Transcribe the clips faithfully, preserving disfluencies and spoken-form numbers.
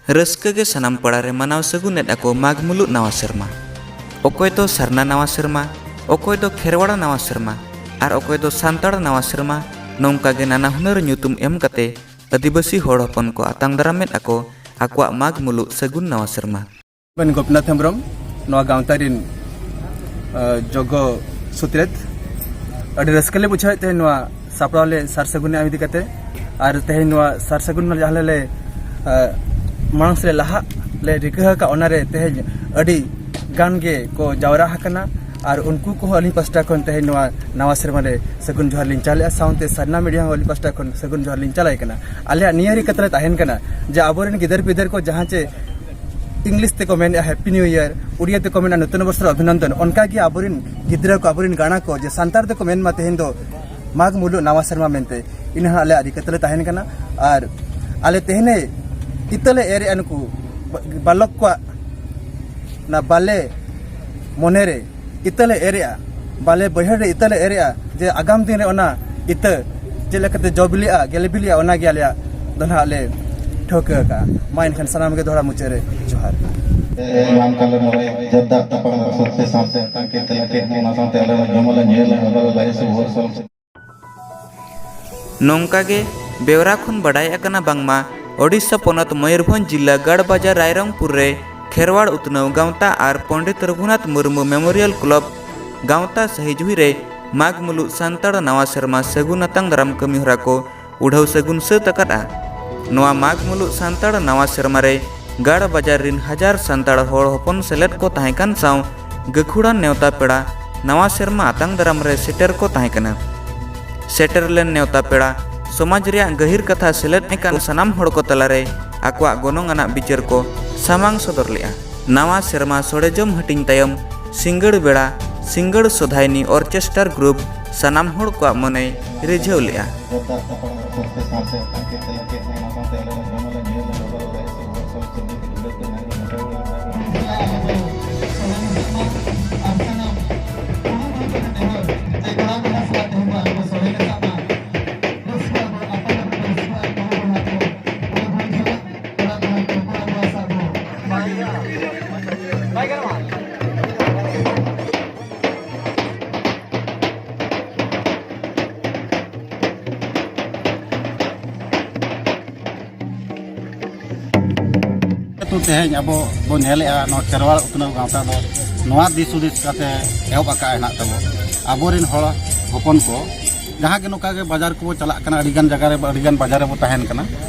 ᱨᱟᱹᱥᱠᱟᱹ ᱜᱮ ᱥᱟᱱᱟᱢ ᱯᱟᱲᱟ ᱨᱮ ᱢᱟᱱᱟᱣ ᱥᱟᱹᱜᱩᱱᱮᱫ ᱟᱠᱚ ᱢᱟᱜᱽ ᱢᱩᱞᱩᱜ ᱱᱟᱣᱟ ᱥᱮᱨᱢᱟ᱾ ᱚᱠᱚᱭ ᱫᱚ ᱥᱟᱨᱱᱟ ᱱᱟᱣᱟ ᱥᱮᱨᱢᱟ, ᱚᱠᱚᱭ ᱫᱚ ᱠᱷᱮᱨᱣᱟᱲ ᱱᱟᱣᱟ ᱥᱮᱨᱢᱟ, ᱟᱨ ᱚᱠᱚᱭ ᱫᱚ ᱥᱟᱱᱛᱟᱲ ᱱᱟᱣᱟ ᱥᱮᱨᱢᱟ, ᱱᱚᱝᱠᱟ ᱜᱮ ᱱᱟᱱᱟ ᱦᱩᱱᱟᱹᱨ ᱧᱩᱛᱩᱢ ᱮᱢ ᱠᱟᱛᱮ ᱟᱹᱫᱤᱵᱟᱹᱥᱤ ᱦᱚᱲ ᱦᱚᱯᱚᱱ ᱠᱚ ᱟᱛᱟᱝ ᱫᱟᱨᱟᱢᱮᱫ ᱟᱠᱚ ᱟᱠᱚᱣᱟᱜ ᱢᱟᱜᱽ ᱢᱩᱞᱩᱜ ᱥᱟᱹᱜᱩᱱ ᱱᱟᱣᱟ ᱥᱮᱨᱢᱟ᱾ ᱟᱵᱮᱱ ᱜᱳᱯᱤᱱᱟᱛᱷ ᱦᱮᱢᱵᱨᱚᱢ, ᱱᱚᱣᱟ ᱜᱟᱶᱛᱟ ᱨᱤᱱ, ᱟ, ᱡᱚᱜᱚ ᱥᱩᱛᱨᱮᱛ᱾ ᱟᱹᱰᱤ ᱨᱟᱹᱥᱠᱟᱹ ᱞᱮ ᱵᱩᱡᱷᱟᱹᱣᱮᱫ ᱛᱟᱦᱮᱸ ᱱᱚᱣᱟ ᱥᱟᱯᱲᱟᱣ ᱞᱮ ᱥᱟᱨ ᱥᱟᱹᱜᱩᱱ ᱤᱫᱤ ᱠᱟᱛᱮ᱾ ᱟᱨ ᱛᱮᱦᱮᱧ ᱱᱚᱣᱟ ᱥᱟᱨ ᱥᱟᱹᱜᱩᱱ ᱢᱟ ᱡᱟᱦᱟᱸ ᱞᱮ, ᱟ, ᱢᱟᱲᱟᱝ ᱥᱮᱫ ᱞᱮ ᱞᱟᱦᱟᱜ ᱞᱮ ᱨᱤᱠᱟᱹ ᱟᱠᱟᱫ, ᱚᱱᱟᱨᱮ ᱛᱮᱦᱮᱧ ᱟᱹᱰᱤ ᱜᱟᱱ ᱜᱮ ᱠᱚ ᱡᱟᱣᱨᱟ ᱟᱠᱟᱱᱟ᱾ ᱟᱨ ᱩᱱᱠᱩ ᱠᱚᱦᱚᱸ ᱟᱹᱞᱤᱧ ᱯᱟᱥᱴᱟ ᱠᱷᱚᱱ ᱛᱮᱦᱮᱧ ᱱᱚᱣᱟ ᱱᱟᱣᱟ ᱥᱮᱨᱢᱟ ᱨᱮ ᱥᱟᱹᱜᱩᱱ ᱡᱚᱦᱟᱨ ᱞᱤᱧ ᱪᱟᱞᱮᱜᱼᱟ, ᱥᱟᱶᱛᱮ ᱥᱟᱨᱱᱟ ᱢᱤᱰᱤᱭᱟ ᱦᱚᱸ ᱟᱹᱞᱤᱧ ᱯᱟᱥᱴᱟ ᱠᱷᱚᱱ ᱥᱟᱹᱜᱩᱱ ᱡᱚᱦᱟᱨ ᱞᱤᱧ ᱪᱟᱞᱟᱭ ᱠᱟᱱᱟ᱾ ᱟᱞᱮᱭᱟᱜ ᱱᱤᱭᱟᱹ ᱨᱤᱠᱟᱹ ᱛᱟᱞᱮ ᱛᱟᱦᱮᱱ ᱠᱟᱱᱟ ᱡᱮ ᱟᱵᱚᱨᱮᱱ ᱜᱤᱫᱟᱹᱨ ᱯᱤᱫᱟᱹᱨ ᱠᱚ ᱡᱟᱦᱟᱸ ᱪᱮ ᱤᱝᱞᱤᱥ ᱛᱮᱠᱚ ᱢᱮᱱᱮᱫᱼᱟ Happy New Year, ᱩᱲᱤᱭᱟ ᱛᱮᱠᱚ ᱢᱮᱱᱟ ᱱᱩᱛᱚᱱ ᱵᱚᱨᱥᱚ ᱨᱮ ᱚᱵᱷᱤᱱᱚᱱᱫᱚᱱ, ᱚᱱᱠᱟᱜᱮ ᱟᱵᱚᱨᱮᱱ ᱜᱤᱫᱽᱨᱟᱹ ᱠᱚ, ᱟᱵᱚᱨᱮᱱ ᱜᱟᱬᱟ ᱠᱚ ᱡᱮ ᱥᱟᱱᱛᱟᱲ ᱛᱮᱠᱚ ᱢᱮᱱ ᱢᱟ ᱛᱮᱦᱮᱧ ᱫᱚ ᱢᱟᱜᱽ ᱢᱩᱞᱩᱜ ᱱᱟᱣᱟ ᱥᱮᱨᱢᱟ ᱢᱮᱱᱛᱮ, ᱤᱱᱟᱹ ᱦᱚᱸ ᱟᱞᱮᱭᱟᱜ ᱨᱤᱠᱟᱹ ᱛᱟᱞᱮ ᱛᱟᱦᱮᱱ ᱠᱟᱱᱟ᱾ ᱟᱨ ᱟᱞᱮ ᱛᱮᱦᱮᱧ ᱤᱛᱟᱹ ᱞᱮ ᱮᱨᱮᱜᱼᱟ ᱱᱩᱠᱩ ᱵᱟ-, ᱵᱟᱞᱚᱠ ᱠᱚᱣᱟᱜ ᱚᱱᱟ ᱵᱟᱞᱮ ᱢᱚᱱᱮᱨᱮ ᱤᱛᱟᱹ ᱞᱮ ᱮᱨᱮᱜᱼᱟ, ᱵᱟᱞᱮ ᱵᱟᱹᱭᱦᱟᱹᱲ ᱨᱮ ᱤᱛᱟᱹ ᱞᱮ ᱮᱨᱮᱜᱼᱟ, ᱡᱮ ᱟᱜᱟᱢ ᱫᱤᱱ ᱨᱮ ᱚᱱᱟ ᱤᱛᱟᱹ ᱪᱮᱫ ᱞᱮᱠᱟᱛᱮ ᱡᱚ ᱵᱤᱞᱤᱜᱼᱟ, ᱜᱮᱞᱮ ᱵᱤᱞᱤᱜᱼᱟ, ᱚᱱᱟᱜᱮ ᱟᱞᱮᱭᱟᱜ ᱫᱚ ᱱᱟᱦᱟᱜ ᱞᱮ ᱴᱷᱟᱹᱣᱠᱟᱹ ᱟᱠᱟᱜᱼᱟ᱾ ᱢᱟ ᱮᱱᱠᱷᱟᱱ ᱥᱟᱱᱟᱢ ᱜᱮ ᱫᱚᱦᱲᱟ ᱢᱩᱪᱟᱹᱫ ᱨᱮ ᱡᱚᱦᱟᱨ᱾ ᱮᱢᱟᱱ ᱠᱟᱞᱮ ᱢᱚᱬᱮ ᱡᱟᱫᱟ ᱛᱟᱯᱟᱢ ᱥᱚᱛᱮ ᱥᱟᱶᱛᱮ ᱛᱟᱝᱠᱮ ᱛᱮᱞᱟ ᱠᱮᱫ ᱚᱱᱟ ᱥᱟᱶᱛᱮ ᱟᱞᱮ ᱡᱚᱢᱟᱞᱮ ᱧᱩᱭᱟᱞᱮ ᱚᱱᱟ ᱞᱟᱭ ᱥᱩ ᱵᱷᱳᱨ ᱥᱚᱞ᱾ ᱱᱚᱝᱠᱟ ᱜᱮ ᱵᱮᱣᱨᱟ ᱠᱷᱚᱱ ᱵᱟᱰᱟᱭ ᱟᱠᱟᱱᱟ ᱵᱟᱝᱢᱟ ᱳᱰᱤᱥᱟ ᱯᱚᱱᱚᱛ ᱢᱚᱭᱩᱨᱵᱷᱚᱸᱡᱽ ᱡᱤᱞᱟ ᱜᱟᱲᱵᱟᱡᱟᱨ ᱨᱟᱭᱨᱚᱝᱯᱩᱨ ᱨᱮ ᱠᱷᱮᱨᱣᱟᱲ ᱩᱛᱱᱟᱹᱣ ᱜᱟᱶᱛᱟ ᱟᱨ ᱯᱚᱱᱰᱤᱛ ᱨᱚᱜᱷᱩᱱᱟᱛᱷ ᱢᱩᱨᱢᱩ ᱢᱮᱢᱳᱨᱤᱭᱟᱞ ᱠᱞᱚᱵᱽ ᱜᱟᱶᱛᱟ ᱥᱟᱹᱦᱤ ᱡᱩᱦᱤ ᱨᱮ ᱢᱟᱜᱽ ᱢᱩᱞᱩᱜ ᱥᱟᱱᱛᱟᱲ ᱱᱟᱣᱟ ᱥᱮᱨᱢᱟ ᱥᱟᱹᱜᱩᱱ ᱟᱛᱟᱝ ᱫᱟᱨᱟᱢ ᱠᱟᱹᱢᱤ ᱦᱚᱨᱟ ᱠᱚ ᱩᱰᱷᱟᱹᱣ ᱥᱟᱹᱜᱩᱱ ᱥᱟᱹᱛ ᱟᱠᱟᱫᱼᱟ᱾ ᱱᱚᱣᱟ ᱢᱟᱜᱽ ᱢᱩᱞᱩᱜ ᱥᱟᱱᱛᱟᱲ ᱱᱟᱣᱟ ᱥᱮᱨᱢᱟ ᱨᱮ ᱜᱟᱲ ᱵᱟᱡᱟᱨ ᱨᱤᱱ ᱦᱟᱡᱟᱨ ᱥᱟᱱᱛᱟᱲ ᱦᱚᱲ ᱦᱚᱯᱚᱱ ᱥᱮᱞᱮᱫ ᱠᱚ ᱛᱟᱦᱮᱸ ᱠᱟᱱ ᱥᱟᱶ ᱜᱟᱹᱠᱷᱩᱲᱟᱱ ᱱᱮᱣᱛᱟ ᱯᱮᱲᱟ ᱱᱟᱣᱟ ᱥᱮᱨᱢᱟ ᱟᱛᱟᱝ ᱫᱟᱨᱟᱢ ᱨᱮ ᱥᱮᱴᱮᱨ ᱠᱚ ᱛᱟᱦᱮᱸ ᱠᱟᱱᱟ᱾ ᱥᱮᱴᱮᱨ ᱞᱮᱱ ᱱᱮᱣᱛᱟ ᱯᱮᱲᱟ ᱥᱚᱢᱟᱡᱽ ᱨᱮᱭᱟᱜ ᱜᱟᱹᱦᱤᱨ ᱠᱟᱛᱷᱟ ᱥᱮᱞᱮᱫ ᱟᱠᱟᱱ ᱥᱟᱱᱟᱢ ᱦᱚᱲ ᱠᱚ ᱛᱟᱞᱟᱨᱮ ᱟᱠᱚᱣᱟᱜ ᱜᱚᱱᱚᱝ ᱟᱱᱟᱜ ᱵᱤᱪᱟᱹᱨ ᱠᱚ ᱥᱟᱢᱟᱝ ᱥᱚᱫᱚᱨ ᱞᱮᱫᱼᱟ᱾ ᱱᱟᱣᱟ ᱥᱮᱨᱢᱟ ᱥᱚᱲᱮ ᱡᱚᱢ ᱦᱟᱹᱴᱤᱧ ᱛᱟᱭᱚᱢ ᱥᱤᱸᱜᱟᱹᱲ ᱵᱮᱲᱟ ᱥᱤᱸᱜᱟᱹᱲ ᱥᱳᱫᱷᱟᱭᱱᱤ ᱚᱨᱪᱮᱥᱴᱟᱨ ᱜᱨᱩᱯ ᱥᱟᱱᱟᱢ ᱦᱚᱲ ᱠᱚᱣᱟᱜ ᱢᱚᱱᱮᱭ ᱨᱤᱡᱷᱟᱹᱣ ᱞᱮᱫᱼᱟ᱾ ᱛᱮᱦᱮᱧ ᱟᱵᱚ ᱵᱚ ᱧᱮᱞᱮᱜᱼᱟ, ᱱᱚᱣᱟ ᱠᱷᱮᱨᱣᱟᱲ ᱩᱛᱱᱟᱹᱣ ᱜᱟᱶᱛᱟ ᱫᱚ ᱱᱚᱣᱟ ᱫᱤᱥ ᱦᱩᱫᱤᱥ ᱠᱟᱛᱮ ᱮᱦᱚᱵ ᱟᱠᱟᱫ ᱦᱮᱱᱟᱜ ᱛᱟᱵᱚ᱾ ᱟᱵᱚᱨᱮᱱ ᱦᱚᱲ ᱦᱚᱯᱚᱱ ᱠᱚ ᱡᱟᱦᱟᱸ ᱜᱮ ᱱᱚᱝᱠᱟ ᱜᱮ ᱵᱟᱡᱟᱨ ᱠᱚᱵᱚ ᱪᱟᱞᱟᱜ ᱠᱟᱱᱟ, ᱟᱹᱰᱤ ᱜᱟᱱ ᱡᱟᱭᱜᱟ ᱨᱮ, ᱟᱹᱰᱤ ᱜᱟᱱ ᱵᱟᱡᱟᱨ ᱨᱮᱵᱚ ᱛᱟᱦᱮᱱ ᱠᱟᱱᱟ᱾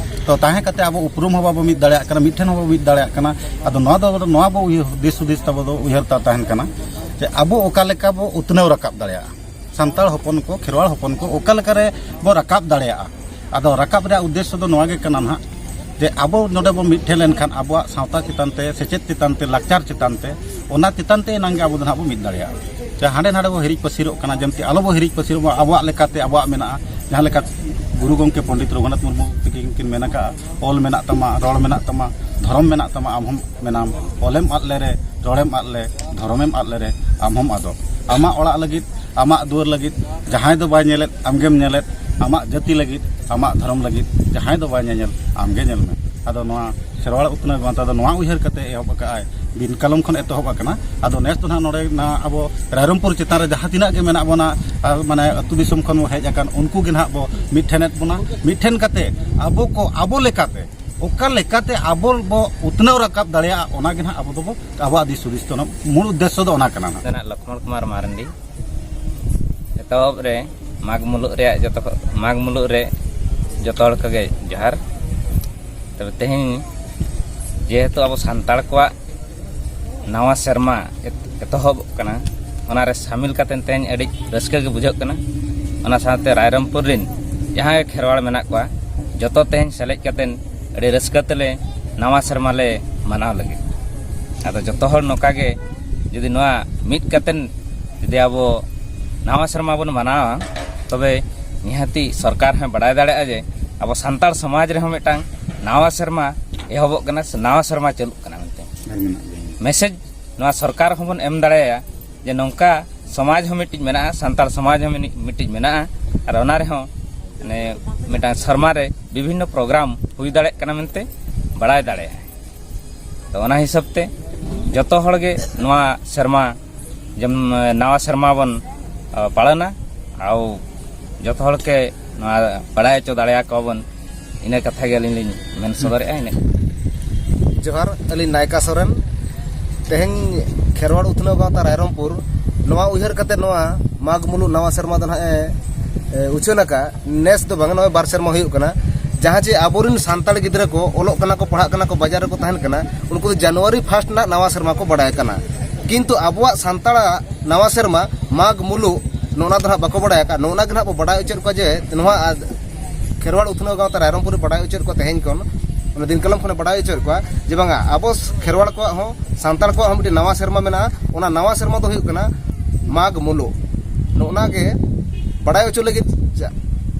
ᱛᱚ ᱛᱟᱦᱮᱸ ᱠᱟᱛᱮ ᱟᱵᱚ ᱩᱯᱨᱩᱢ ᱦᱚᱸ ᱵᱟᱵᱚ ᱢᱤᱫ ᱫᱟᱲᱮᱭᱟᱜ ᱠᱟᱱᱟ, ᱢᱤᱫ ᱴᱷᱮᱱ ᱦᱚᱸ ᱵᱟᱵᱚ ᱢᱤᱫ ᱫᱟᱲᱮᱭᱟᱜ ᱠᱟᱱᱟ᱾ ᱟᱫᱚ ᱱᱚᱣᱟ ᱫᱚ, ᱱᱚᱣᱟ ᱵᱚ ᱩᱭᱦᱟᱹᱨ, ᱫᱤᱥ ᱦᱩᱫᱤᱥ ᱛᱟᱵᱚ ᱫᱚ ᱩᱭᱦᱟᱹᱨ ᱛᱟ ᱛᱟᱦᱮᱱ ᱠᱟᱱᱟ ᱡᱮ ᱟᱵᱚ ᱚᱠᱟ ᱞᱮᱠᱟ ᱵᱚ ᱩᱛᱱᱟᱹᱣ ᱨᱟᱠᱟᱵ ᱫᱟᱲᱮᱭᱟᱜᱼᱟ, ᱥᱟᱱᱛᱟᱲ ᱦᱚᱯᱚᱱ ᱠᱚ, ᱠᱷᱮᱨᱣᱟᱲ ᱦᱚᱯᱚᱱ ᱠᱚ ᱚᱠᱟ ᱞᱮᱠᱟ ᱨᱮ ᱵᱚ ᱨᱟᱠᱟᱵ ᱫᱟᱲᱮᱭᱟᱜᱼᱟ᱾ ᱟᱫᱚ ᱨᱟᱠᱟᱵ ᱨᱮᱭᱟᱜ ᱩᱫᱽᱫᱮᱥᱥᱚ ᱫᱚ ᱱᱚᱣᱟ ᱜᱮ ᱠᱟᱱᱟ ᱱᱟᱦᱟᱜ, ᱡᱮ ᱟᱵᱚ ᱱᱚᱰᱮ ᱵᱚ ᱢᱤᱫ ᱴᱷᱮᱱ ᱞᱮᱱᱠᱷᱟᱱ ᱟᱵᱚᱣᱟᱜ ᱥᱟᱶᱛᱟ ᱪᱮᱛᱟᱱ ᱛᱮ, ᱥᱮᱪᱮᱫ ᱪᱮᱛᱟᱱ ᱛᱮ, ᱞᱟᱠᱪᱟᱨ ᱪᱮᱛᱟᱱ ᱛᱮ, ᱚᱱᱟ ᱪᱮᱛᱟᱱ ᱛᱮ ᱮᱱᱟᱝ ᱜᱮ ᱟᱵᱚ ᱫᱚ ᱱᱟᱦᱟᱜ ᱵᱚ ᱢᱤᱫ ᱫᱟᱲᱮᱭᱟᱜᱼᱟ᱾ ᱡᱮ ᱦᱟᱸᱰᱮ ᱱᱟᱰᱮ ᱵᱚ ᱦᱤᱨᱤᱡ ᱯᱟᱹᱥᱤᱨᱚᱜ ᱠᱟᱱᱟ, ᱡᱮᱢᱛᱤ ᱟᱞᱚ ᱵᱚ ᱦᱤᱨᱤᱡ ᱯᱟᱹᱥᱤᱨᱚᱜ ᱢᱟ, ᱟᱵᱚᱣᱟᱜ ᱞᱮᱠᱟᱛᱮ ᱟᱵᱚᱣᱟᱜ ᱢᱮᱱᱟᱜᱼᱟ᱾ ᱡᱟᱦᱟᱸ ᱞᱮᱠᱟ ᱜᱩᱨᱩ ᱜᱚᱢᱠᱮ ᱯᱚᱱᱰᱤᱛ ᱨᱚᱜᱷᱩᱱᱟᱛᱷ ᱢᱩᱨᱢᱩ ᱛᱟᱹᱠᱤᱱ ᱠᱤᱱ ᱢᱮᱱ ᱟᱠᱟᱫᱼᱟ, "ᱚᱞ ᱢᱮᱱᱟᱜ ᱛᱟᱢᱟ, ᱨᱚᱲ ᱢᱮᱱᱟᱜ ᱛᱟᱢᱟ, ᱫᱷᱚᱨᱚᱢ ᱢᱮᱱᱟᱜ ᱛᱟᱢᱟ, ᱟᱢ ᱦᱚᱸᱢ ᱢᱮᱱᱟᱢ, ᱚᱞᱮᱢ ᱟᱫ ᱞᱮᱨᱮ, ᱨᱚᱲᱮᱢ ᱟᱫ ᱞᱮ, ᱫᱷᱚᱨᱚᱢᱮᱢ ᱟᱫ ᱞᱮᱨᱮ, ᱟᱢ ᱦᱚᱸᱢ ᱟᱫᱚᱜ᱾ ᱟᱢᱟᱜ ᱚᱲᱟᱜ ᱞᱟᱹᱜᱤᱫ, ᱟᱢᱟᱜ ᱫᱩᱣᱟᱹᱨ ᱞᱟᱹᱜᱤᱫ ᱡᱟᱦᱟᱸᱭ ᱫᱚ ᱵᱟᱭ ᱧᱮᱞᱮᱫ, ᱟᱢᱜᱮᱢ ᱧᱮᱞᱮᱫ᱾ ᱟᱢᱟᱜ ᱡᱟᱹᱛᱤ ᱞᱟᱹᱜᱤᱫ, ᱟᱢᱟᱜ ᱫᱷᱚᱨᱚᱢ ᱞᱟᱹᱜᱤᱫ ᱡᱟᱦᱟᱸᱭ ᱫᱚ ᱵᱟᱭ ᱧᱮᱧᱮᱞ, ᱟᱢᱜᱮ ᱧᱮᱞ ᱢᱮ᱾" ᱟᱫᱚ ᱱᱚᱣᱟ ᱠᱷᱮᱨᱣᱟᱲ ᱩᱛᱱᱟᱹᱣ ᱜᱟᱶᱛᱟ ᱫᱚ ᱱᱚᱣᱟ ᱩᱭᱦᱟᱹᱨ ᱠᱟᱛᱮ ᱮᱦᱚᱵ ᱟᱠᱟᱫᱼᱟᱭ, ᱫᱤᱱ ᱠᱟᱞᱚᱢ ᱠᱷᱚᱱ ᱮᱛᱚᱦᱚᱵ ᱟᱠᱟᱱᱟ᱾ ᱟᱫᱚ ᱱᱮᱥ ᱫᱚ ᱱᱟᱦᱟᱜ ᱱᱚᱰᱮ ᱱᱟ ᱟᱵᱚ ᱨᱟᱭᱨᱚᱝᱯᱩᱨ ᱪᱮᱛᱟᱱ ᱨᱮ ᱡᱟᱦᱟᱸ ᱛᱤᱱᱟᱹᱜ ᱜᱮ ᱢᱮᱱᱟᱜ ᱵᱚᱱᱟ, ᱟᱨ ᱢᱟᱱᱮ ᱟᱹᱛᱩ ᱫᱤᱥᱚᱢ ᱠᱷᱚᱱ ᱵᱚ ᱦᱮᱡ ᱟᱠᱟᱱ, ᱩᱱᱠᱩ ᱜᱮ ᱱᱟᱦᱟᱜ ᱵᱚ ᱢᱤᱫ ᱴᱷᱮᱱᱮᱫ ᱵᱚᱱᱟ᱾ ᱢᱤᱫ ᱴᱷᱮᱱ ᱠᱟᱛᱮ ᱟᱵᱚ ᱠᱚ ᱟᱵᱚ ᱞᱮᱠᱟᱛᱮ ᱚᱠᱟ ᱞᱮᱠᱟᱛᱮ ᱟᱵᱚ ᱵᱚ ᱩᱛᱱᱟᱹᱣ ᱨᱟᱠᱟᱵ ᱫᱟᱲᱮᱭᱟᱜᱼᱟ, ᱚᱱᱟ ᱜᱮ ᱱᱟᱦᱟᱜ ᱟᱵᱚ ᱫᱚᱵᱚ, ᱟᱵᱚᱣᱟᱜ ᱫᱤᱥ ᱦᱩᱫᱤᱥ ᱫᱚ ᱱᱟᱦᱟᱜ ᱢᱩᱞ ᱩᱫᱽᱫᱮᱥᱥᱚ ᱫᱚ ᱚᱱᱟ ᱠᱟᱱᱟ ᱱᱟᱦᱟᱜ᱾ ᱱᱚᱛᱮᱱᱟᱜ ᱞᱚᱠᱷᱢᱚᱬ ᱠᱩᱢᱟᱨ ᱢᱟᱨᱟᱱᱰᱤ᱾ ᱮᱛᱚᱦᱚᱵ ᱨᱮ ᱢᱟᱜᱽ ᱢᱩᱞᱩᱜ ᱨᱮᱭᱟᱜ ᱡᱚᱛᱚ, ᱢᱟᱜᱽ ᱢᱩᱞᱩᱜ ᱨᱮ ᱡᱚᱛᱚ ᱦᱚᱲ ᱠᱚᱜᱮ ᱡᱚᱦᱟᱨ᱾ ᱛᱚᱵᱮ ᱛᱮᱦᱮᱧ ᱡᱮᱦᱮᱛᱩ ᱟᱵᱚ ᱥᱟᱱᱛᱟᱲ ᱠᱚᱣᱟᱜ ᱱᱟᱣᱟ ᱥᱮᱨᱢᱟ ᱮᱛ-, ᱮᱛᱚᱦᱚᱵᱚᱜ ᱠᱟᱱᱟ, ᱚᱱᱟᱨᱮ ᱥᱟᱢᱤᱞ ᱠᱟᱛᱮ ᱛᱮᱦᱮᱧ ᱟᱹᱰᱤ ᱨᱟᱹᱥᱠᱟᱹ ᱜᱮ ᱵᱩᱡᱷᱟᱹᱜ ᱠᱟᱱᱟ᱾ ᱚᱱᱟ ᱥᱟᱶᱛᱮ ᱨᱟᱭᱨᱚᱝᱯᱩᱨ ᱨᱤᱱ ᱡᱟᱦᱟᱸᱭ ᱠᱷᱮᱨᱣᱟᱲ ᱢᱮᱱᱟᱜ ᱠᱚᱣᱟ, ᱡᱚᱛᱚ ᱛᱮᱦᱮᱧ ᱥᱮᱞᱮᱫ ᱠᱟᱛᱮ ᱟᱹᱰᱤ ᱨᱟᱹᱥᱠᱟᱹ ᱛᱮᱞᱮ ᱱᱟᱣᱟ ᱥᱮᱨᱢᱟ ᱞᱮ ᱢᱟᱱᱟᱣ ᱞᱟᱹᱜᱤᱫ᱾ ᱟᱫᱚ ᱡᱚᱛᱚ ᱦᱚᱲ ᱱᱚᱝᱠᱟ ᱜᱮ ᱡᱩᱫᱤ ᱱᱚᱣᱟ ᱢᱤᱫ ᱠᱟᱛᱮ ᱡᱩᱫᱤ ᱟᱵᱚ ᱱᱟᱣᱟ ᱥᱮᱨᱢᱟ ᱵᱚᱱ ᱢᱟᱱᱟᱣᱟ, ᱛᱚᱵᱮ ᱱᱤᱦᱟᱹᱛᱤ ᱥᱚᱨᱠᱟᱨ ᱦᱚᱸ ᱵᱟᱲᱟᱭ ᱫᱟᱲᱮᱭᱟᱜᱼᱟ ᱡᱮ ᱟᱵᱚ ᱥᱟᱱᱛᱟᱲ ᱥᱚᱢᱟᱡᱽ ᱨᱮᱦᱚᱸ ᱢᱤᱫᱴᱟᱝ ᱱᱟᱣᱟ ᱥᱮᱨᱢᱟ ᱮᱦᱚᱵᱚᱜ ᱠᱟᱱᱟ ᱥᱮ ᱱᱟᱣᱟ ᱥᱮᱨᱢᱟ ᱪᱟᱹᱞᱩᱜ ᱠᱟᱱᱟ ᱢᱮᱱᱛᱮ᱾ ᱟᱨ ᱢᱮᱱᱟᱜ ᱜᱮᱭᱟ᱾ ᱢᱮᱥᱮᱡᱽ ᱱᱚᱣᱟ ᱥᱚᱨᱠᱟᱨ ᱦᱚᱸᱵᱚᱱ ᱮᱢ ᱫᱟᱲᱮᱭᱟᱭᱟ ᱡᱮ ᱱᱚᱝᱠᱟ ᱥᱚᱢᱟᱡᱽ ᱦᱚᱸ ᱢᱤᱫᱴᱤᱡ ᱢᱮᱱᱟᱜᱼᱟ, ᱥᱟᱱᱛᱟᱲ ᱥᱚᱢᱟᱡᱽ ᱦᱚᱸ ᱢᱤᱫ-, ᱢᱤᱫᱴᱤᱡ ᱢᱮᱱᱟᱜᱼᱟ, ᱟᱨ ᱚᱱᱟ ᱨᱮᱦᱚᱸ ᱢᱟᱱᱮ ᱢᱤᱫᱴᱟᱝ ᱥᱮᱨᱢᱟ ᱨᱮ ᱵᱤᱵᱷᱤᱱᱱᱚ ᱯᱨᱳᱜᱨᱟᱢ ᱦᱩᱭ ᱫᱟᱲᱮᱭᱟᱜ ᱠᱟᱱᱟ ᱢᱮᱱᱛᱮ ᱵᱟᱲᱟᱭ ᱫᱟᱲᱮᱭᱟᱜᱼᱟ᱾ ᱛᱚ ᱚᱱᱟ ᱦᱤᱥᱟᱹᱵ ᱛᱮ ᱡᱚᱛᱚ ᱦᱚᱲ ᱜᱮ ᱱᱚᱣᱟ ᱥᱮᱨᱢᱟ, ᱡᱮᱢ-, ᱱᱟᱣᱟ ᱥᱮᱨᱢᱟ ᱵᱚᱱ, ᱟ, ᱯᱟᱞᱚᱱᱟ, ᱟᱨ ᱡᱚᱛᱚ ᱦᱚᱲ ᱜᱮ ᱱᱚᱣᱟ ᱵᱟᱲᱟᱭ ᱦᱚᱪᱚ ᱫᱟᱲᱮᱭᱟᱠᱚᱣᱟ ᱵᱚᱱ᱾ ᱤᱱᱟᱹ ᱠᱟᱛᱷᱟ ᱜᱮ ᱟᱹᱞᱤᱧ ᱞᱤᱧ ᱢᱮᱱ ᱥᱚᱫᱚᱨᱮᱫᱼᱟ᱾ ᱤᱱᱟᱹ ᱡᱚᱦᱟᱨ, ᱟᱹᱞᱤᱧ ᱱᱟᱭᱠᱟ ᱥᱚᱨᱮᱱ᱾ ᱛᱮᱦᱮᱧ ᱠᱷᱮᱨᱣᱟᱲ ᱩᱛᱷᱱᱟᱹᱣ ᱜᱟᱶᱛᱟ ᱨᱟᱭᱨᱚᱝᱯᱩᱨ ᱱᱚᱣᱟ ᱩᱭᱦᱟᱹᱨ ᱠᱟᱛᱮ ᱱᱚᱣᱟ ᱢᱟᱜᱽ ᱢᱩᱞᱩᱜ ᱱᱟᱣᱟ ᱥᱮᱨᱢᱟ ᱫᱚ ᱱᱟᱦᱟᱜ ᱮ, ᱮ, ᱩᱪᱷᱟᱹᱱ ᱟᱠᱟᱫ᱾ ᱱᱮᱥ ᱫᱚ ᱵᱟᱝ, ᱱᱚᱜᱼᱚᱭ ᱵᱟᱨ ᱥᱮᱨᱢᱟ ᱦᱩᱭᱩᱜ ᱠᱟᱱᱟ᱾ ᱡᱟᱦᱟᱸ ᱪᱮ ᱟᱵᱚᱨᱮᱱ ᱥᱟᱱᱛᱟᱲ ᱜᱤᱫᱽᱨᱟᱹ ᱠᱚ ᱚᱞᱚᱜ ᱠᱟᱱᱟ ᱠᱚ, ᱯᱟᱲᱦᱟᱜ ᱠᱟᱱᱟ ᱠᱚ, ᱵᱟᱡᱟᱨ ᱨᱮᱠᱚ ᱛᱟᱦᱮᱱ ᱠᱟᱱᱟ, ᱩᱱᱠᱩ ᱫᱚ ᱡᱟᱱᱩᱣᱟᱨᱤ ᱯᱷᱟᱥᱴ ᱨᱮᱱᱟᱜ ᱱᱟᱣᱟ ᱥᱮᱨᱢᱟ ᱠᱚ ᱵᱟᱲᱟᱭ ᱠᱟᱱᱟ᱾ ᱠᱤᱱᱛᱩ ᱟᱵᱚᱣᱟᱜ ᱥᱟᱱᱛᱟᱲᱟᱜ ᱱᱟᱣᱟ ᱥᱮᱨᱢᱟ ᱢᱟᱜᱽ ᱢᱩᱞᱩᱜ ᱱᱚᱜᱼᱚ ᱱᱟ ᱫᱚ ᱱᱟᱦᱟᱜ ᱵᱟᱠᱚ ᱵᱟᱲᱟᱭ ᱟᱠᱟᱫ᱾ ᱱᱚᱜᱼᱚ ᱱᱟ ᱜᱮ ᱱᱟᱦᱟᱜ ᱵᱚ ᱵᱟᱲᱟᱭ ᱦᱚᱪᱚᱭᱮᱫ ᱠᱚᱣᱟ ᱡᱮ ᱱᱚᱣᱟ ᱟᱫ ᱠᱷᱮᱨᱣᱟᱲ ᱩᱛᱷᱱᱟᱹᱣ ᱜᱟᱶᱛᱟ ᱨᱟᱭᱨᱚᱝᱯᱩᱨ ᱨᱮ ᱵᱟᱲᱟᱭ ᱦᱚᱪᱚᱭᱮᱫ ᱠᱚᱣᱟ ᱛᱮᱦᱮᱧ ᱠᱷᱚᱱ, ᱚᱱᱟ ᱫᱤᱱ ᱠᱟᱞᱚᱢ ᱠᱷᱚᱱᱮ ᱵᱟᱲᱟᱭ ᱦᱚᱪᱚᱭᱮᱫ ᱠᱚᱣᱟ ᱡᱮ ᱵᱟᱝᱟ, ᱟᱵᱚ ᱠᱷᱮᱨᱣᱟᱲ ᱠᱚᱣᱟᱜ ᱦᱚᱸ, ᱥᱟᱱᱛᱟᱲ ᱠᱚᱣᱟᱜ ᱦᱚᱸ ᱢᱤᱫᱴᱮᱱ ᱱᱟᱣᱟ ᱥᱮᱨᱢᱟ ᱢᱮᱱᱟᱜᱼᱟ᱾ ᱚᱱᱟ ᱱᱟᱣᱟ ᱥᱮᱨᱢᱟ ᱫᱚ ᱦᱩᱭᱩᱜ ᱠᱟᱱᱟ ᱢᱟᱜᱽ ᱢᱩᱞᱩᱜ᱾ ᱱᱚᱜᱼᱚ ᱱᱟ ᱜᱮ ᱵᱟᱲᱟᱭ ᱦᱚᱪᱚ ᱞᱟᱹᱜᱤᱫ ᱡᱟ-,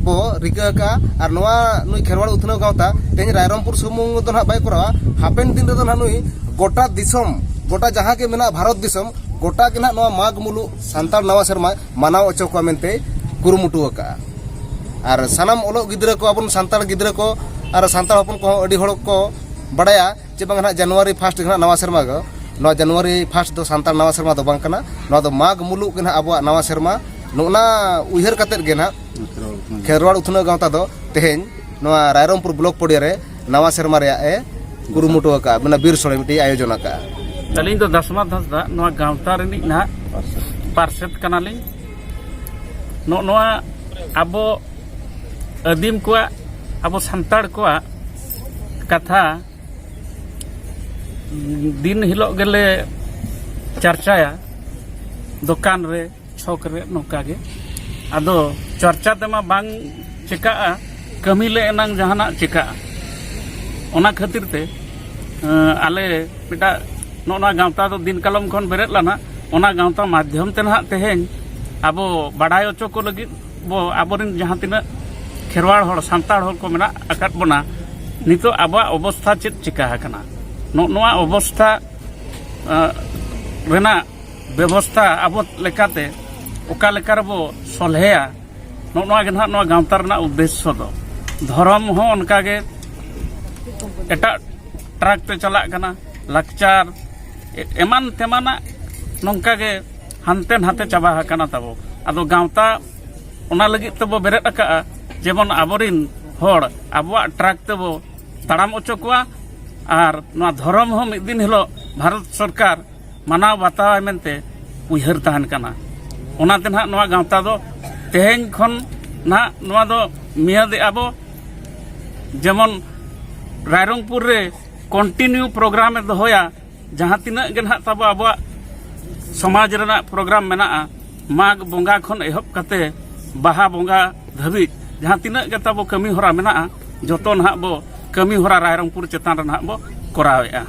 ᱵᱚ ᱨᱤᱠᱟᱹ ᱟᱠᱟᱫᱼᱟ᱾ ᱟᱨ ᱱᱚᱣᱟ ᱱᱩᱭ ᱠᱷᱮᱨᱣᱟᱲ ᱩᱛᱷᱱᱟᱹᱣ ᱜᱟᱶᱛᱟ ᱛᱮᱦᱮᱧ ᱨᱟᱭᱨᱚᱝᱯᱩᱨ ᱥᱩᱢᱩᱝ ᱫᱚ ᱱᱟᱦᱟᱜ ᱵᱟᱭ ᱠᱚᱨᱟᱣᱟ, ᱦᱟᱯᱮᱱ ᱫᱤᱱ ᱨᱮᱫᱚ ᱱᱟᱦᱟᱜ ᱱᱩᱭ ᱜᱚᱴᱟ ᱫᱤᱥᱚᱢ, ᱜᱚᱴᱟ ᱡᱟᱦᱟᱸ ᱜᱮ ᱢᱮᱱᱟᱜᱼᱟ ᱵᱷᱟᱨᱚᱛ ᱫᱤᱥᱚᱢ, ᱜᱚᱴᱟ ᱜᱮ ᱱᱟᱦᱟᱜ ᱱᱚᱣᱟ ᱢᱟᱜᱽ ᱢᱩᱞᱩᱜ ᱥᱟᱱᱛᱟᱲ ᱱᱟᱣᱟ ᱥᱮᱨᱢᱟ ᱢᱟᱱᱟᱣ ᱦᱚᱪᱚ ᱠᱚᱣᱟ ᱢᱮᱱᱛᱮ ᱠᱩᱨᱩᱢᱩᱴᱩ ᱟᱠᱟᱫᱼᱟ᱾ ᱟᱨ ᱥᱟᱱᱟᱢ ᱚᱞᱚᱜ ᱜᱤᱫᱽᱨᱟᱹ ᱠᱚ, ᱟᱵᱚ ᱥᱟᱱᱛᱟᱲ ᱜᱤᱫᱽᱨᱟᱹ ᱠᱚ ᱟᱨ ᱥᱟᱱᱛᱟᱲ ᱦᱚᱯᱚᱱ ᱠᱚᱦᱚᱸ ᱟᱹᱰᱤ ᱦᱚᱲ ᱠᱚ ᱵᱟᱲᱟᱭᱟ ᱡᱮ ᱵᱟᱝ ᱱᱟᱦᱟᱜ ᱡᱟᱱᱩᱣᱟᱨᱤ ᱯᱷᱟᱥᱴ ᱜᱮ ᱱᱟᱦᱟᱜ ᱱᱟᱣᱟ ᱥᱮᱨᱢᱟ ᱫᱚ᱾ ᱱᱚᱣᱟ ᱡᱟᱱᱩᱣᱟᱨᱤ ᱯᱷᱟᱥᱴ ᱫᱚ ᱥᱟᱱᱛᱟᱲ ᱱᱟᱣᱟ ᱥᱮᱨᱢᱟ ᱫᱚ ᱵᱟᱝ ᱠᱟᱱᱟ, ᱱᱚᱣᱟ ᱫᱚ ᱢᱟᱜᱽ ᱢᱩᱞᱩᱜ ᱜᱮ ᱱᱟᱦᱟᱜ ᱟᱵᱚᱣᱟᱜ ᱱᱟᱣᱟ ᱥᱮᱨᱢᱟ᱾ ᱱᱚᱜᱼᱚ ᱱᱟ ᱩᱭᱦᱟᱹᱨ ᱠᱟᱛᱮᱫ ᱜᱮ ᱱᱟᱦᱟᱜ ᱠᱷᱮᱨᱣᱟᱲ ᱩᱛᱷᱱᱟᱹᱣ ᱜᱟᱶᱛᱟ ᱫᱚ ᱛᱮᱦᱮᱧ ᱱᱚᱣᱟ ᱨᱟᱭᱨᱚᱝᱯᱩᱨ ᱵᱞᱚᱠ ᱯᱚᱲᱤᱭᱟ ᱨᱮ ᱱᱟᱣᱟ ᱥᱮᱨᱢᱟ ᱨᱮᱭᱟᱜ ᱮ ᱠᱩᱨᱩᱢᱩᱴᱩ ᱟᱠᱟᱫᱼᱟ, ᱢᱟᱱᱮ ᱵᱤᱨ ᱥᱳᱲᱮ ᱢᱤᱫᱴᱤᱡ ᱟᱭᱳᱡᱚᱱ ᱟᱠᱟᱫᱼᱟ᱾ ᱟᱹᱞᱤᱧ ᱫᱚ ᱫᱟᱥᱢᱟᱛ ᱦᱟᱸᱥᱫᱟ, ᱱᱚᱣᱟ ᱜᱟᱶᱛᱟ ᱨᱤᱱᱤᱡ ᱱᱟᱦᱟᱜ ᱯᱟᱨᱥᱮᱛ ᱠᱟᱱᱟᱞᱤᱧ᱾ ᱱᱚᱜᱼᱚ ᱱᱚᱣᱟ ᱟᱵᱚ ᱟᱹᱫᱤᱢ ᱠᱚᱣᱟᱜ, ᱟᱵᱚ ᱥᱟᱱᱛᱟᱲ ᱠᱚᱣᱟᱜ ᱠᱟᱛᱷᱟ ᱫᱤᱱ ᱦᱤᱞᱳᱜ ᱜᱮᱞᱮ ᱪᱟᱨᱪᱟᱭᱟ, ᱫᱚᱠᱟᱱ ᱨᱮ, ᱪᱷᱚᱠ ᱨᱮ, ᱱᱚᱝᱠᱟ ᱜᱮ᱾ ᱟᱫᱚ ᱪᱟᱨᱪᱟ ᱛᱮᱢᱟ ᱵᱟᱝ ᱪᱮᱠᱟᱜᱼᱟ, ᱠᱟᱹᱢᱤ ᱞᱮ ᱮᱱᱟᱝ ᱡᱟᱦᱟᱱᱟᱜ ᱪᱮᱠᱟᱜᱼᱟ᱾ ᱚᱱᱟ ᱠᱷᱟᱹᱛᱤᱨ ᱛᱮ, ᱮᱸ, ᱟᱞᱮ ᱢᱤᱫᱴᱟᱜ ᱱᱚᱜᱼᱚ ᱱᱚᱣᱟ ᱜᱟᱶᱛᱟ ᱫᱚ ᱫᱤᱱ ᱠᱟᱞᱚᱢ ᱠᱷᱚᱱ ᱵᱮᱨᱮᱫ ᱞᱮᱱᱟ᱾ ᱚᱱᱟ ᱜᱟᱶᱛᱟ ᱢᱟᱫᱽᱫᱷᱚᱢ ᱛᱮ ᱱᱟᱦᱟᱜ ᱛᱮᱦᱮᱧ ᱟᱵᱚ ᱵᱟᱰᱟᱭ ᱦᱚᱪᱚ ᱠᱚ ᱞᱟᱹᱜᱤᱫ ᱵᱚ, ᱟᱵᱚᱨᱮᱱ ᱡᱟᱦᱟᱸ ᱛᱤᱱᱟᱹᱜ ᱠᱷᱮᱨᱣᱟᱲ ᱦᱚᱲ, ᱥᱟᱱᱛᱟᱲ ᱦᱚᱲ ᱠᱚ ᱢᱮᱱᱟᱜ ᱟᱠᱟᱫ ᱵᱚᱱᱟ, ᱱᱤᱛᱚᱜ ᱟᱵᱚᱣᱟᱜ ᱚᱵᱚᱥᱛᱷᱟ ᱪᱮᱫ ᱪᱤᱠᱟ ᱟᱠᱟᱱᱟ, ᱱᱚᱜᱼᱚ ᱱᱚᱣᱟ ᱚᱵᱚᱥᱛᱷᱟ, ᱟᱸ, ᱨᱮᱱᱟᱜ ᱵᱮᱵᱚᱥᱛᱷᱟ ᱟᱵᱚ ᱞᱮᱠᱟᱛᱮ ᱚᱠᱟ ᱞᱮᱠᱟ ᱨᱮᱵᱚ ᱥᱚᱞᱦᱮᱭᱟ, ᱱᱚᱜᱼᱚ ᱱᱚᱣᱟ ᱜᱮ ᱱᱟᱦᱟᱜ ᱱᱚᱣᱟ ᱜᱟᱶᱛᱟ ᱨᱮᱱᱟᱜ ᱩᱫᱽᱫᱮᱥᱥᱚ ᱫᱚ᱾ ᱫᱷᱚᱨᱚᱢ ᱦᱚᱸ ᱚᱱᱠᱟ ᱜᱮ ᱮᱴᱟᱜ ᱴᱨᱟᱠ ᱛᱮ ᱪᱟᱞᱟᱜ ᱠᱟᱱᱟ, ᱞᱟᱠᱪᱟᱨ, ᱮ-, ᱮᱢᱟᱱ ᱛᱮᱢᱟᱱᱟᱜ ᱱᱚᱝᱠᱟ ᱜᱮ ᱦᱟᱱᱛᱮ ᱱᱟᱛᱮ ᱪᱟᱵᱟ ᱟᱠᱟᱱᱟ ᱛᱟᱵᱚ᱾ ᱟᱫᱚ ᱜᱟᱶᱛᱟ ᱚᱱᱟ ᱞᱟᱹᱜᱤᱫ ᱛᱮᱵᱚ ᱵᱮᱨᱮᱫ ᱟᱠᱟᱜᱼᱟ, ᱡᱮᱢᱚᱱ ᱟᱵᱚᱨᱤᱱ ᱦᱚᱲ ᱟᱵᱚᱣᱟᱜ ᱴᱨᱟᱠ ᱛᱮᱵᱚ ᱛᱟᱲᱟᱢ ᱚᱪᱚ ᱠᱚᱣᱟ, ᱟᱨ ᱱᱚᱣᱟ ᱫᱷᱚᱨᱚᱢ ᱦᱚᱸ ᱢᱤᱫ ᱫᱤᱱ ᱦᱤᱞᱳᱜ ᱵᱷᱟᱨᱚᱛ ᱥᱚᱨᱠᱟᱨ ᱢᱟᱱᱟᱣ ᱵᱟᱛᱟᱣᱟᱭ ᱢᱮᱱᱛᱮ ᱩᱭᱦᱟᱹᱨ ᱛᱟᱦᱮᱱ ᱠᱟᱱᱟ᱾ ᱚᱱᱟᱛᱮ ᱱᱟᱦᱟᱜ ᱱᱚᱣᱟ ᱜᱟᱶᱛᱟ ᱫᱚ ᱛᱮᱦᱮᱧ ᱠᱷᱚᱱ ᱱᱟᱦᱟᱜ ᱱᱚᱣᱟ ᱫᱚ ᱢᱤᱭᱟᱹᱫᱮᱜᱼᱟ ᱵᱚ, ᱡᱮᱢᱚᱱ ᱨᱟᱭᱨᱚᱝᱯᱩᱨ ᱨᱮ ᱠᱚᱱᱴᱤᱱᱤᱭᱩ ᱯᱨᱳᱜᱨᱟᱢ ᱮ ᱫᱚᱦᱚᱭᱟ, ᱡᱟᱦᱟᱸ ᱛᱤᱱᱟᱹᱜ ᱜᱮ ᱱᱟᱦᱟᱜ ᱛᱟᱵᱚ ᱟᱵᱚᱣᱟᱜ ᱥᱚᱢᱟᱡᱽ ᱨᱮᱱᱟᱜ ᱯᱨᱳᱜᱨᱟᱢ ᱢᱮᱱᱟᱜᱼᱟ, ᱢᱟᱜᱽ ᱵᱚᱸᱜᱟ ᱠᱷᱚᱱ ᱮᱦᱚᱵ ᱠᱟᱛᱮ ᱵᱟᱦᱟ ᱵᱚᱸᱜᱟ ᱫᱷᱟᱹᱵᱤᱡ ᱡᱟᱦᱟᱸ ᱛᱤᱱᱟᱹᱜ ᱜᱮ ᱛᱟᱵᱚ ᱠᱟᱹᱢᱤ ᱦᱚᱨᱟ ᱢᱮᱱᱟᱜᱼᱟ, ᱡᱚᱛᱚ ᱱᱟᱦᱟᱜ ᱵᱚ ᱠᱟᱹᱢᱤ ᱦᱚᱨᱟ ᱨᱟᱭᱨᱚᱝᱯᱩᱨ ᱪᱮᱛᱟᱱ ᱨᱮ ᱱᱟᱦᱟᱜ ᱵᱚ ᱠᱚᱨᱟᱣᱮᱫᱼᱟ᱾